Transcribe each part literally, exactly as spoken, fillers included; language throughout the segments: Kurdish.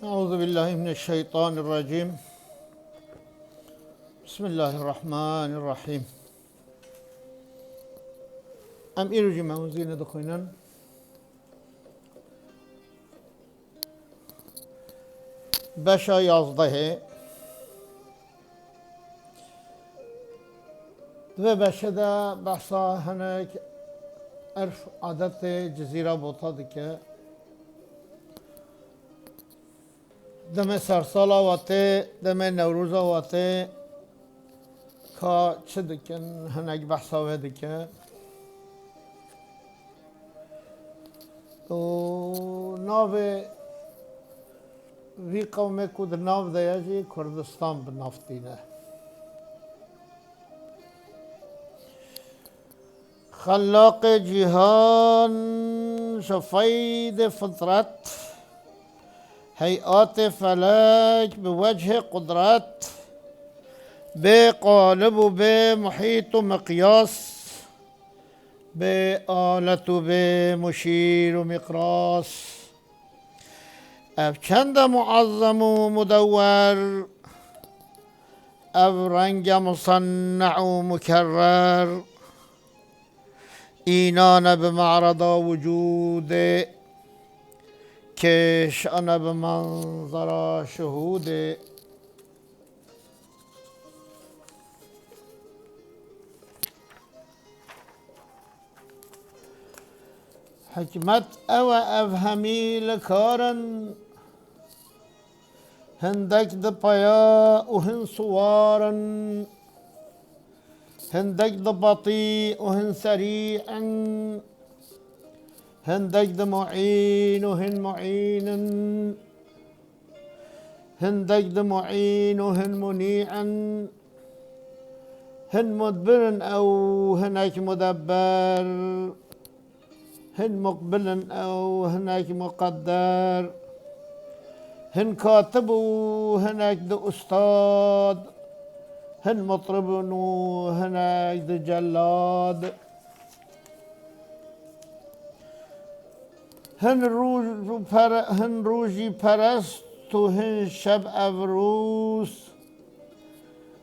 أعوذ بالله من الشيطان الرجيم. بسم الله الرحمن الرحيم. Em îro jî Mewzînê dixwînin. Beşa yazdehê. Di vê beşê de behsa hinek erf, adetê Cizîra Bota dike. Demê sersala we tê, demê Newroza we tê, ka çi dikin, hinek behsa wê dike. Û navê vî qewmê ku di nav de ye jî Kurdistan bi nav tîne. Xelaqê cîhan ji feydê fitret, heyatê felek bi wechê qudret, bê qalib û bê muhît û miqyas, bê alet û bê muşîr û miqras. Ev çend e muezzem û mudewwer, ev reng e musenne'û mukerrer, înane bi me'reda wucûdê, kêşane bi menzera şuhûdê. Hikmet ew e, ev hemî li kar in, hindek di peya û hin siwar in, hindek di betî û hin serî in, hindek di muîn û hin muîn in. Hindek di muîn û hin munî in, hin mudbir in ew hinek mudebber, hin muqbil in ew hinek muqedder, hin katib û hinek di ustad, hin mutrib in û hinek di cellad. Hin rûj û pere-, hin rûjî perest û hin şeb evrûs,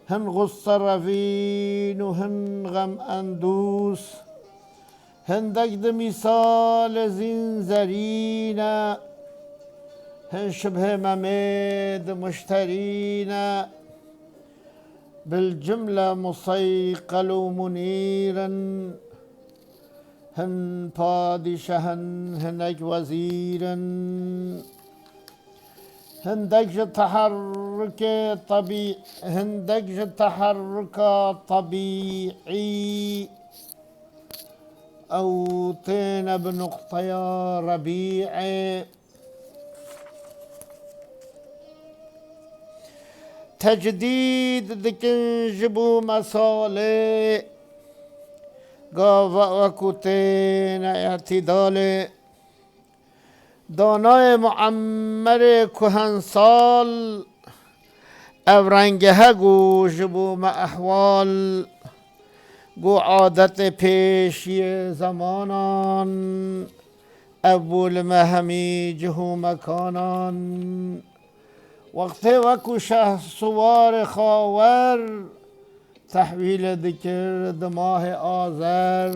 hin xusse revîn û hin xem endûs, hindek di mîsalê zîn zerîn e, hin şibhê Memê di muşterî ne. Bilcimle museyqel û munîr in, hin padîşah in, hinek wezîr in. Hindek ji teherrukê tebî-, hindek ji teherruka tebîî ew têne bi nuqteya rebîê. Tecdîd dikin ji bo mesalê, gava wekû têne îtîdalê. Danayê Muemmerê kuhensal, ev rengê he got ji bo me ehwal. Got adetê pêşiyê zemanan, ev bû li me hemî cih û mekanan. Wextê wekû Şehsuwarê Xawer tehwîlê dikir di mahê Azer.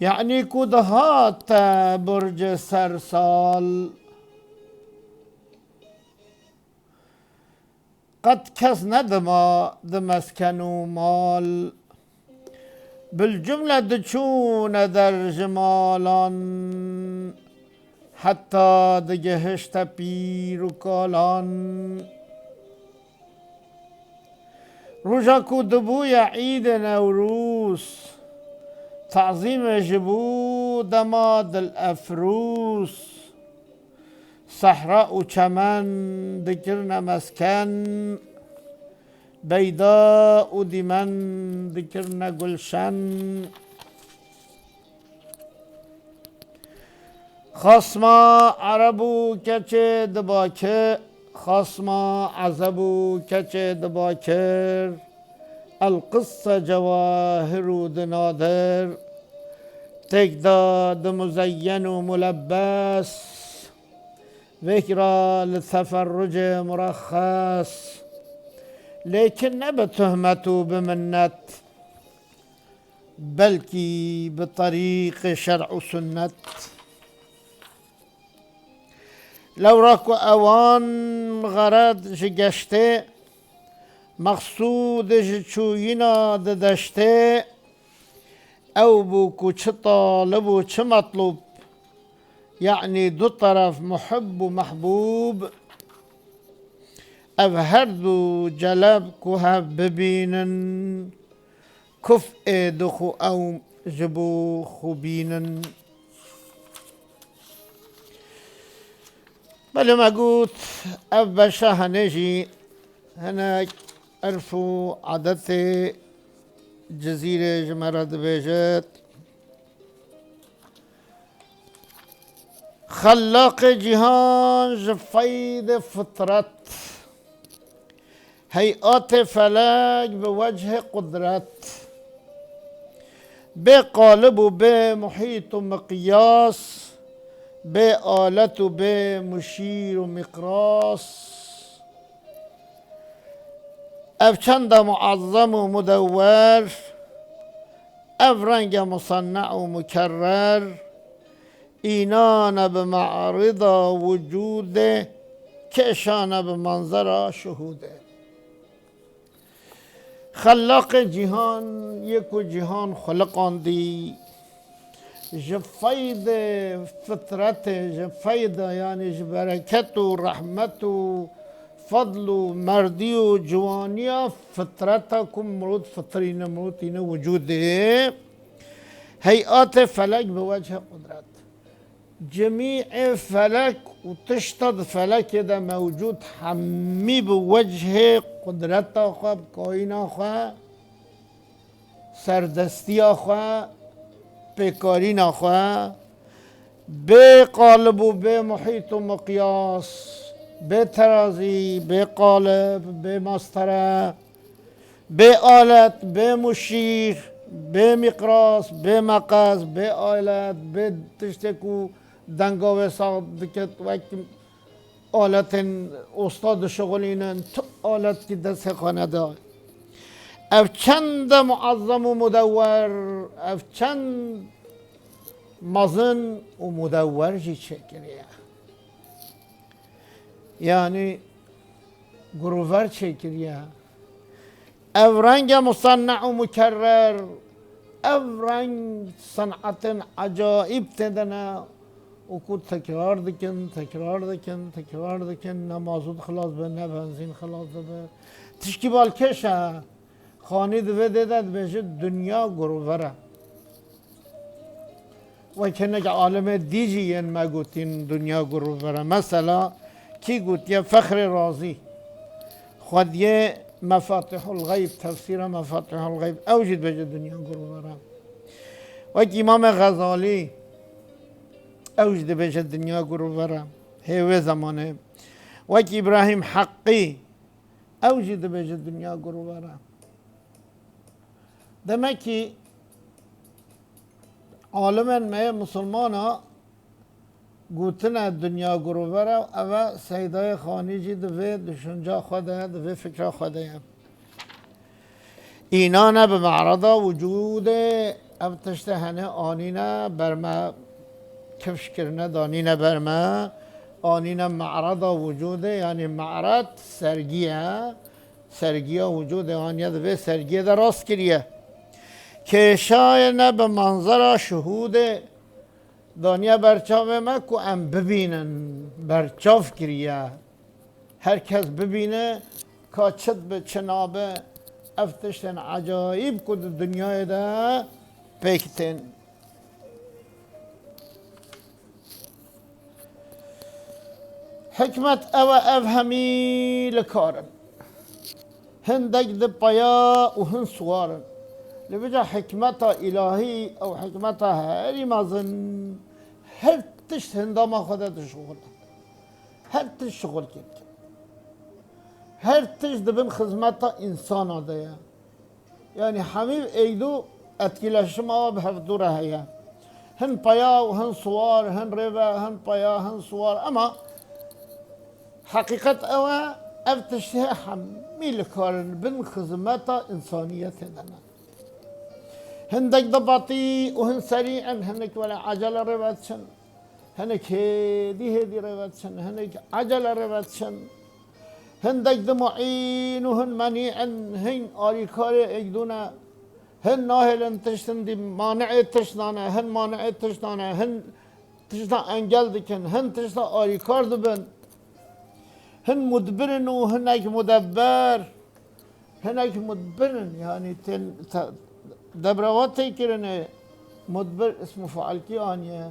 Yanî ku dihate burcê sersal, qet kes nedima di mesken û mal. Bilcumle diçûne der ji malan, heta digihişte pîr û kalan. Roja ku dibûye Îdê Newrûz, tazîmê ji bo dema dil efrûz. Sehra û çemen dikirine mesken, beyda û dîmen dikirine gulşen. Xasma Ereb û keçê dibake, xasma Ezeb û keçê dibakir, el qisse cewahir û dinadir, têk de di muzeyyen û mulebbes. Vêkra li teferrucê murexxes, lêkin ne bi tuhmet û bi minnet, belkî bi terîqê şer û sunnet. Lewra ku ewan xered ji geştê, mexsûdê ji çûyîna di deştê, ew bû ku çi talib û çi metlûb, yanî du teref muhib û mehbûb, ev her du celeb ku hev bibînin, kuf ê dixu ew ji bo xwe bînin. Belê me got, ev beşa henê jî hinek erf û adetê Cizîrê ji me re dibêjit. Xellaqê cîhan ji feydê fitret, heyatê felek bi wechê qudret, bê qalib û bê muhît û miqyas, bê alet û bê muşîr û miqras. Ev çend e muezzem û mudewwer, ev reng e musanna û mukerrer, înan e bi me'rida wucûdê, kêşan e bi manzera şuhûdê. Xellaqê cîhan yê ku cîhan xuliqandî, ji feydê fitretê, ji feyda, yanî ji bereket û rehmet û fedl û merdî û ciwaniya fitreta ku mirov fitrîne, mirov tîne wicûdê, heyatê felek bi wechê qudret. Cimî'ê felek û tişta di felekê de mewcûd hemî bi wechê qudreta xwe, bi kayîna xwe, serdestiya xwe, pêkarîna xwe, bê qalib û bê muhît û miqyas, bê terazî, bê qalib, bê mastere, bê alet, bê muşîr, bê miqras, bê meqes, bê alet, bê tiştê ku denga wê sax dikit, wek aletên osta dişixulînin, tu aletkî destê xwe neda. Ev çend e muezzem û mudewwer, ev çend mezin û mudewwer jî çêkiriye. Yanî guruver çêkiriye. Ev reng e musanna û mukerrer, ev reng senetên ecayîb tê de ne û ku tekrar dikin, tekrar dikin, tekrar dikin, ne mazût xilas dibe, ne benzîn xilas dibe. Tişkî balkêş e. Xanî di vê dê de dibêje dinya guruver e. Wek hinek alimê dî jî yên me gotîn dinya guruver e. Mesela kî gotiye? Fexrê Razî. Xwediyê Mefatihul Xeyb, tefsîra Mefatihul Xeyb, ew jî dibêje dinya guruver e. Wek Îmamê Xezalî, ew jî dibêje dinya guruver e. Hê wê zemanê. Wek Îbrahîm Heqî, ew jî dibêje dinya guruver e. Demekî alimên me yê misilmana gotine dinya guruver e, ev e Seydayê Xanî jî di vê düşünca xwe de ye, di vê fikra xwe de ye. Înan e bi me'reda wucûdê, ev tiştê henê anîne ber me, kifş kirine, danîne ber me, anîne me'reda wucûdê, yanî me'red sergî ye. Sergiya wicûdê aniye di vê sergiyê de rast kiriye. Kêşayê ne bi manzera şuhûdê daniye ber çavê me ku em bibînin, berçav kiriye. Her kes bibîne ka çi dibe, çi nabe, ev tiştên ecayîb ku di dinyayê de pêk tên. Hikmet ew e, ev hemî li kar in. Hindek di peya û hin siwar in. Li vêca hikmeta îlahî, ew hikmeta herî mezin, her tişt hindama xwe de dişixule. Her tişt şixulkê dike. Her tişt di bin xizmeta însana de ye. Yanî hemî êdû etkileşima bi hevdû re heye. Hin peya û hin siwar, hin rêve, hin peya, hin siwar. Ema Heqîqet ew e, ev tiştê hemî li kar in bin xizmeta însaniyetê de ne. Hindek dibatî û hin serî in, hinek wele ecele rê ve diçin. Hinek hêdî hêdî rê ve diçin, hinek ecele rê ve diçin. Hindek dimuîn û hin menî in, hin alîkarê êkdû ne. Hin nahêlin tiştin dî mani'ê tiştan e, hin mani'ê tiştan e, hin tişta engel dikin, hin tişta alîkar dibin. Hin mudbir in û hinek mudebber. Hinek mudbir in, yanî tên te-, debrewa tê kirinê, mudbir ismu failkî aniye.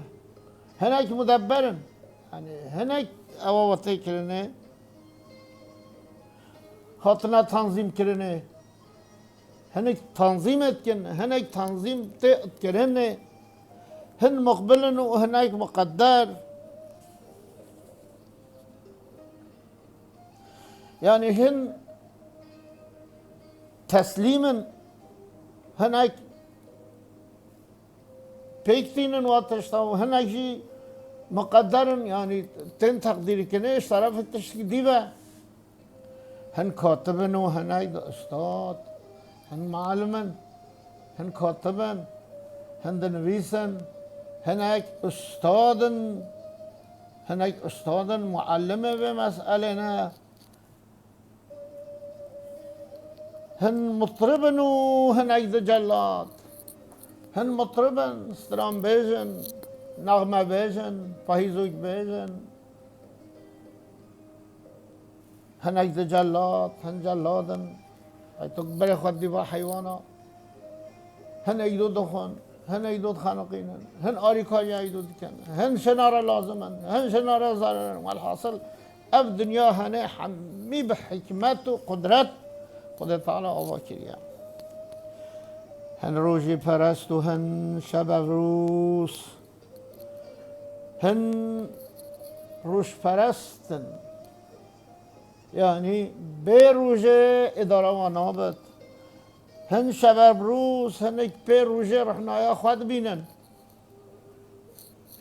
Hinek mudebber in, yanî hinek ewa tê kirinê, hatine tanzîm kirinê. Hinek tanzîm dikin, hinek tanzîm tê kirinê. Hin muqbil in û hinek muqedder. Yanî hin teslîm in, hinek pêk tînin wa tişta û hinek jî muqedder in, yanî tên teqdîrkirinê ji terefê tiştî dî ve. Hin katib in û hinek di ustad, hin muallim in, hin katib in, hin dinivîsin, hinek ustad in, hinek ustad in, muallimê vê meselê ne. Hin mutrib in û hinek di cellat. Hin mutrib in, stranbêj in, nexmebêj in, pahîzokbêj in. Hinek di cellat, hin cellat in. Ay tu berê xwe dî va heywana. Hin êkdû dixwin, hin êkdû dixeniqînin, hin alîkariya êkdû dikin, hin şinare lazim in, hin şinare zarar in. Welhasil, ev dinya hene hemî bi hikmet û qudret Xwedê Teala ava kiriye. Hin rojî perest û hin şebevrûs, hin rojperest in. Yanî bê rojê îdara wan nabit. Hin şebevrûs, hinek pê rojê ruhnaya xwe dibînin.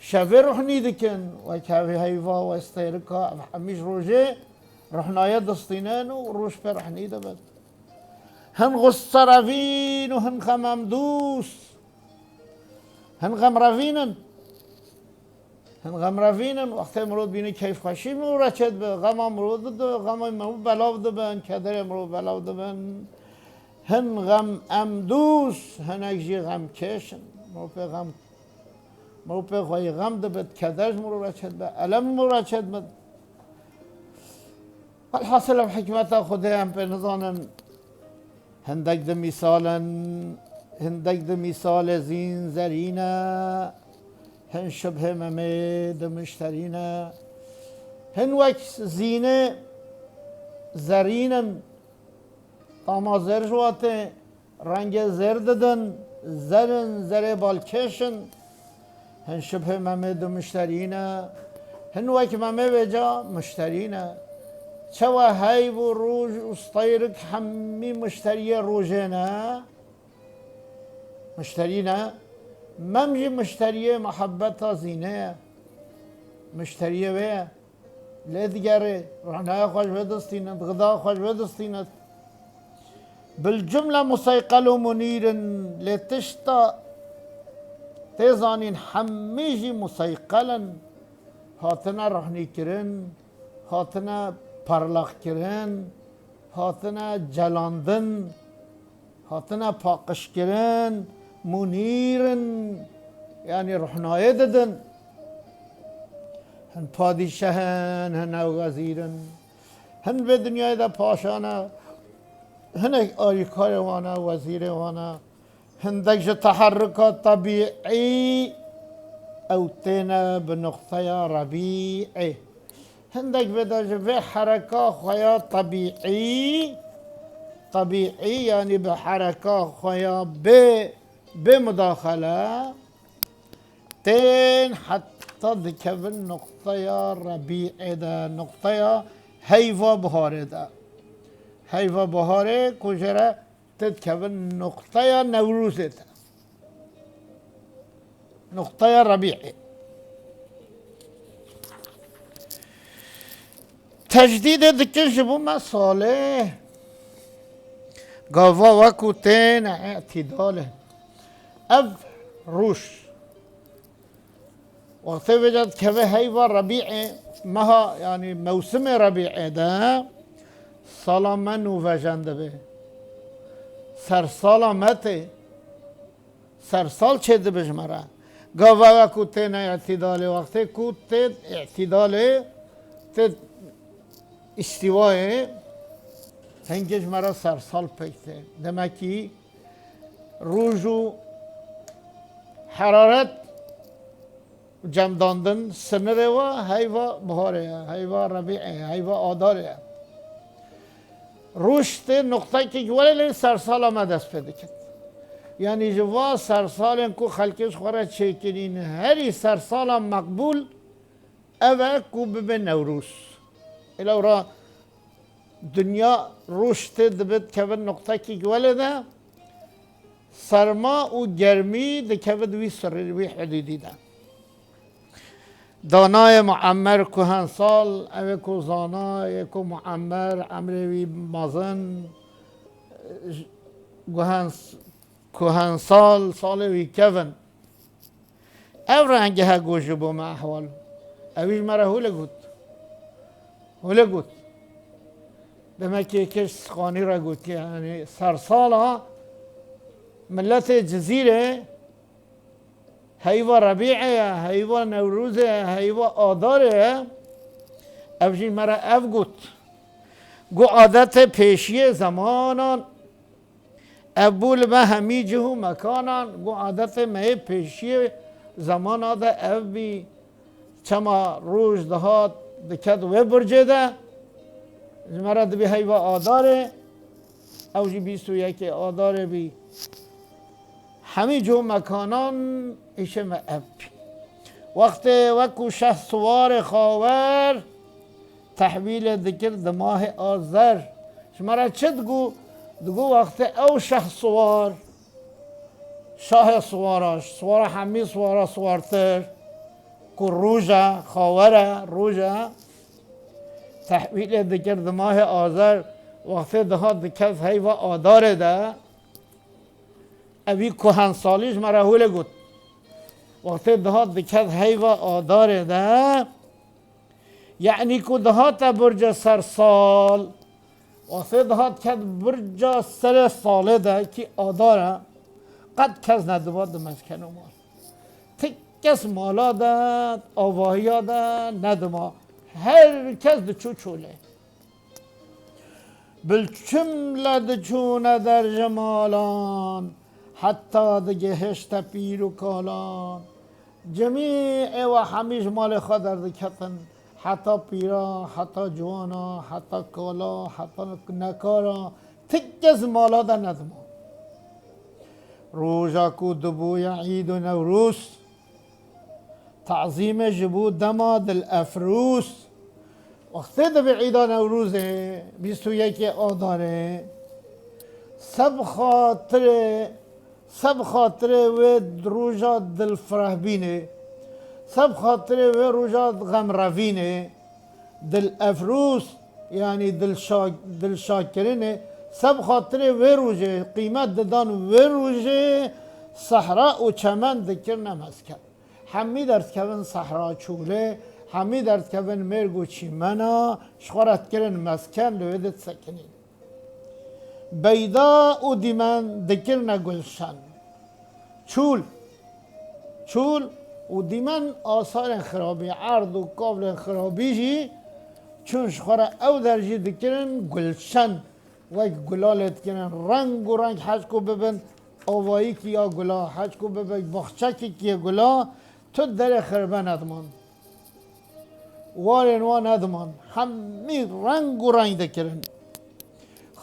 Şevê ruhnî dikin, wek hevê heyva, wek steyrika, ev hemî ji rojê ruhnaya distînin û roj pê ruhnî dibit. Hin xusserevîn û hin xememdûs. Hin xemrevîn in. Hin xemrevîn in, wextê mirov dibîne keyfxweşî mirov re çêdibe, xema mirov dibe, xema mirov belav dibin, kederê mirov belav dibin. Hin xememdûs, hinek jî xemkêş in. Mirov pê xem, mirov pê xweyî xem dibe, keder ji mirov re çêdibe, elem ji mirov re çêdibe. Welhasil ev hikmeta Xwedê em pê nizanin. Hindek di mîsal in, hindek di mîsalê zîn zerîn e, hin şibhê memê di mişterî ne. Hin wek zînê zerîn in, tama zêr ji wa tê, rengê zêr didin, zer in, zerê balkêş in. Hin şibhê memê di mişterî ne, hin wek memê vêca mişterî ne. Çawa heyv û roj û steyrik hemî mişteriyê rojê ne, mişterî ne, mem jî mişteriyê muhebbeta zînê ye. Mişteriyê wê ye. Lê digerê, ruhnaya xwe ji wê distînit, xida xwe ji wê distînit. Bilcumle museyqel û munîr in, lê tişta tê zanîn hemî jî museyqel in, hatine ruhnîkirin, hatine parlaqkirin, hatine celandin, hatine paqijkirin, munîr in, yanî ruhnayê didin. Hin padîşeh in, hin ew wezîr in. Hin vê dinyayê de paşa ne, hinek alîkarê wan e, wezîrê wan e. Hindek ji teherruka tebîî ew têne bi nuqteya rebîê. Hindek vê de ji vê hereka xwe ya tebîî, tebîî, yanî bi hereka xwe ya bê, bê mudaxele, tên heta dikevin nuqteya rebîê de, nuqteya heyva biharê de. Heyva biharê ku jê re tê dikevin nuqteya Newrozê de. Nuqteya Rebîê. Tecdîdê dikin ji bo me salê. Gava wekû têne îtîdalê. Ev rûş. Wextê vêca dikeve heyva Rebî'ê, meha, yanî mewsimê Rebî'ê de sala me nû vejen dibe. Sersala me tê. Sersal çêdibe ji me re. Gava wekû têne îtîdalê, wextê ku tê îtîdalê, tê îstîwayê, hingê ji me re sersal pêk tê. Demekî rûj û heraret cemdandin, sinirê wa heyva biharê ye, heyva rebî'ê ye, heyva adarê ye. Rûj tê nuqtekek were lê sersala me dest pê dikin. Yanî ji va sersalên ku xelkê ji xwe re çêkirîn, herî sersala meqbûl ev e ku bibe Newrûz. Ê lewra dinya rûj tê dibe dikeve nuqtekek were de, serma û germî dikeve di wî sirrî, wî hidûdî de. Danayê muemmer kuhensal, ew ê ku zana, yê ku muemmer, emrê wî mezin, guhens-, kuhensal, salê wî kevin. Ev rengê he got ji bo me ehwal. Ewî ji me re hûle got. Hûle got. Demek yekê ji Sixanî re gotiye, yanî sersala miletê Cizîrê heyva Rebî'ê ye, heyva Newrozê ye, heyva Adarê ye. Ev jî me re ev got. Got adetê pêşiyê zemanan ev bû li me hemî cih û mekanan, got adetê me yê pêşiyê zemana de ev bî. Çema roj dihat diket wê burcê de, ji me re dibî heyva Adarê, ew jî bîst û yekê Adarê bî. Hemî cih û mekanan îşê me ev bî. Wextê wekû Şeh Siwarê Xawer tehwîlê dikir di mahê Azer. Ji me re çi digo? Digo wextê ew Şeh Siwar, şahê siwara, siwara hemî siwara siwartir, ku roj e, xawer e, roj e, tehwîlê dikir di mahê Azer, wextê dihat diket heyva Adarê de, evî kuhensalî ji me re hûlê got. Wextê dihat diket heyva Adarê de, Yanî ku dihate burca sersal, wextê dihat ket burca serê salê de kî Adar e, qet kes nedima di meskeno mal. Ti kes mala de, avahiya de nedima. Her kes diçû çolê. Bilçimle diçûne der ji malan, heta digihişte pîr û kalan. Cemî êwa hemî ji malê xwe derdiketin, heta pîra, heta ciwana, heta kala, heta nekara, ti kes mala de nedima. Roja ku dibûye Îd û Newroz, Tazîmê ji bo dema Dil Efrûz. Wextê dibe Îda Newrozê, bîst û yekê Adarê, seb xatirê, seb xatirê wê roja dilfirehbînê, seb xatirê wê roja xemrevînê, Dil Efrûz, yanî dilşa-, dilşakirinê, seb xatirê wê rojê, qîmet didan wê rojê, sehra û çemen dikirine mesken. Hemî derdikevin sehra çolê, hemî derdikevin mêrg û çîmena, ji xwe re dikirin mesken, li wê de disekinîn. Beyda û dîmen dikirine gulşen. Çûl, çûl û dîmen asarên xirabî, erd û kavlên xirabî jî çûn ji xwe re ew der jî dikirin gulşen. Wek gula lê dikirin, reng û reng hez ku bibin, avayîkî ya gula, hez ku bibe baxçekî yê gula, tu derê xirbe nediman. Warên wan nediman, hemî reng û reng dikirin.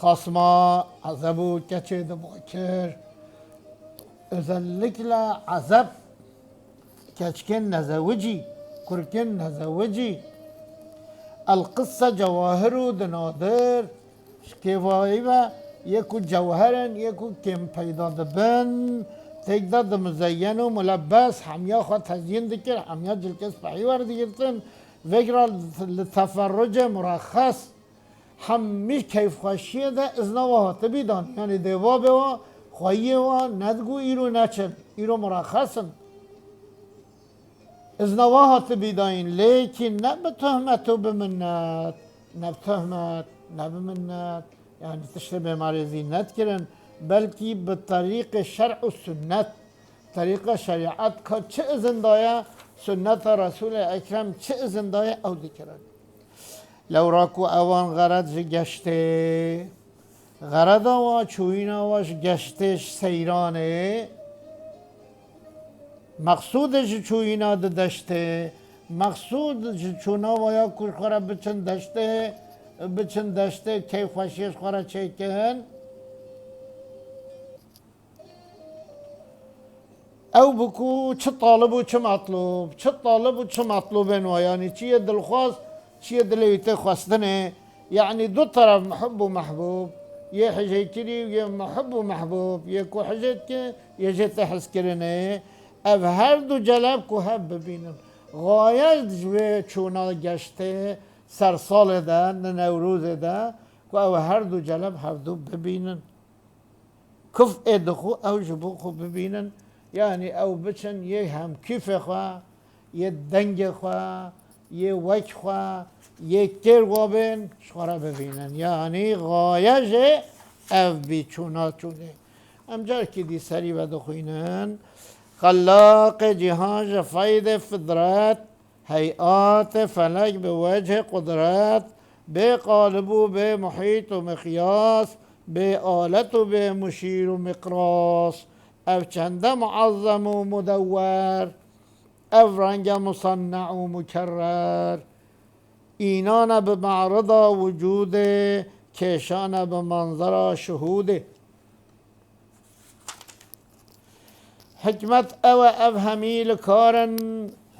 Xasma ezeb û keçê dima kir. Özellikle ezeb Keçikên nezewicî, kurkên nezewicî, elqisse cewahir û dinadir, ji kêvayî ve yê ku cewher in, yê ku kêm peyda dibin, têk de dimizeyyen û mulebbes, hemiya xwe tezyîn dikir, hemiya cilkê spehî werdigirtin, Vêgra li teferrucê murexes hemî keyfxweşiyê de izna wa hatibî dan. Yanî dê va bê wa, xweyiyê wa, ne digo îro neçin, îro murexes in. Izna wa hatibî dayîn, lêkîn ne bi tuhmet û bi minnet, ne bi tuhmet, ne bi minnet. Yanî tiştê bêmarê zînet kirin, belkî bi terîqê şer û sunnet, terîqa şerîet ka çi izin daye, sunneta Resûlê Ekrem çi izin daye, ew dikirin. Lewra ku ewan xered ji geştê, xereda wa, çûyîna wa ji geştê, ji seyranê, mexsûdê ji çûyîna di deştê, mexsûd ji çûna wa ya ku ji xwe re biçin deştê, biçin deştê, keyfxweşiyê ji xwe re çêkin. Ew bi ku çi talib û çi metlûb, çi talib û çi metlûbên wa, yanî çi yê dilxwaz, çi yê dilê wî tê xwestinê, yanî du teref muhib û mehbûb, yê hijêkirî û yê muhib û mehbûb, yê ku hijê dike, yê jê tê hizkirinê, ev her du celeb ku hev bibînin. Xaye ji wê çûna geştê sersalê de, di Newrozê de, ku ew her du celeb hevdu bibînin. Kuf ê dixu ew ji bo xwe bibînin, yanî ew biçin yê hemkîfê xwe, yê dengê xwe, yê wek xwe, yê kêr wa bên ji xwe re bibînin. Yanî xaye jê ev bî çûna çûnê. Em carekî dî serî ve dixwînin. Xellaqê cîhan ji feydê fidret, heyatê felek bi wechê qudret, bê qalib û bê muhît û miqyas, bê alet û bê muşîr û miqras. Ev çende muezzem û mudewwer, ev renge musanne û mukerrer. Înane bi merida wicûdê, kêşane bi manzera şuhûdê. Hikmet ew e, ev hemî li kar in,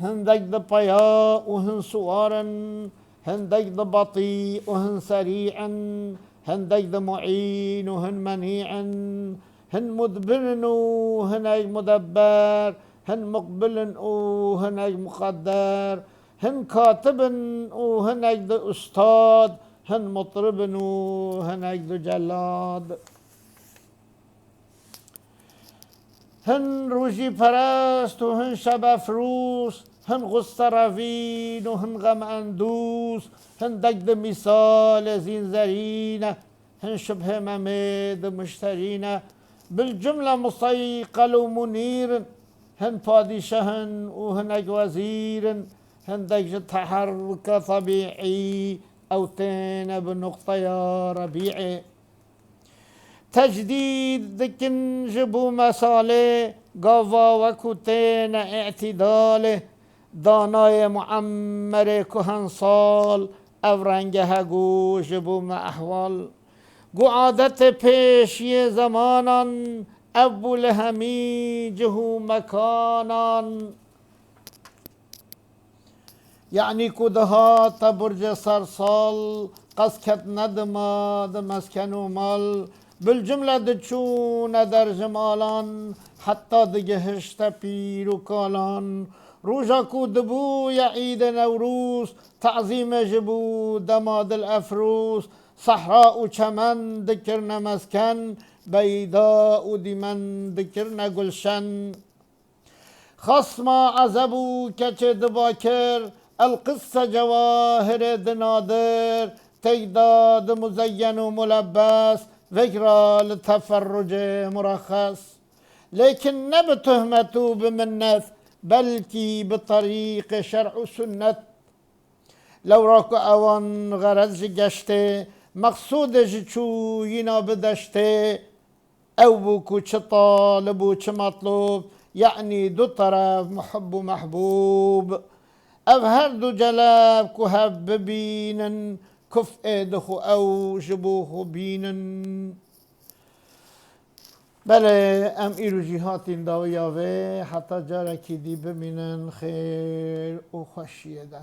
hindek di peya û hin siwar in, hindek di betî û hin serî in, hindek di muîn û hin menî in, hin mudbir in û hinek mudebber, hin muqbil in û hinek muqedder, hin katib in û hinek di ustad, hin mutrib in û hinek di celad. Hin rojîperest û hin şebefrûz, hin xusserevîn û hin xemendûz, hindek di mîsalê zînzerî ne, hin şibhê Memê di muşterî ne. Bil cumle museyqel û munîr in, hin padîşah in û hinek wezîr in, hindek ji teherruka tebîî ew têne bi nuqteya rebîê. Tecdîd dikin ji bo mesalê, gava we ku têne îtîdalê. Danayê muemmerê kuhensal, ev renge hegu ji bo me ehwal. Ku adetê pêşiyê zemanan, ev bû li hemî cih û mekanan. Yanî ku dihate burcê sersal, qas ketine dima di mesken û mal. Bilcumle diçûne der ji malan, heta digihişte pîr û kalan. Roja ku dibûye îdê Newrûz, tazîmê ji bo dema dil efrûz. Sehra û çemen dikirne mesken, beyda û dîmen dikirne gulşen. Xasma ezeb û keçê dibakir, elqisse cewahirê di nadir, teyda di muzeyyen û mulebbes, vekra li teferrucê murexxes. Lêkin ne bi tuhmet û bi minnet, belkî bi terîqê şer û sunnet. Lewra ku ewan xerez ji geştê, mexsûdê ji çûyîna bi deştê, ew bû ku çi talib û çi metlûb, yanî du teref muhib û mehbûb. Ev her du celeb ku hev bibînin, kuf ê dixu ew ji bo xwe bînin. Belê, em îro jî hatîn dawiya vê, heta carekî dî bimînin xêr û xweşiyê de.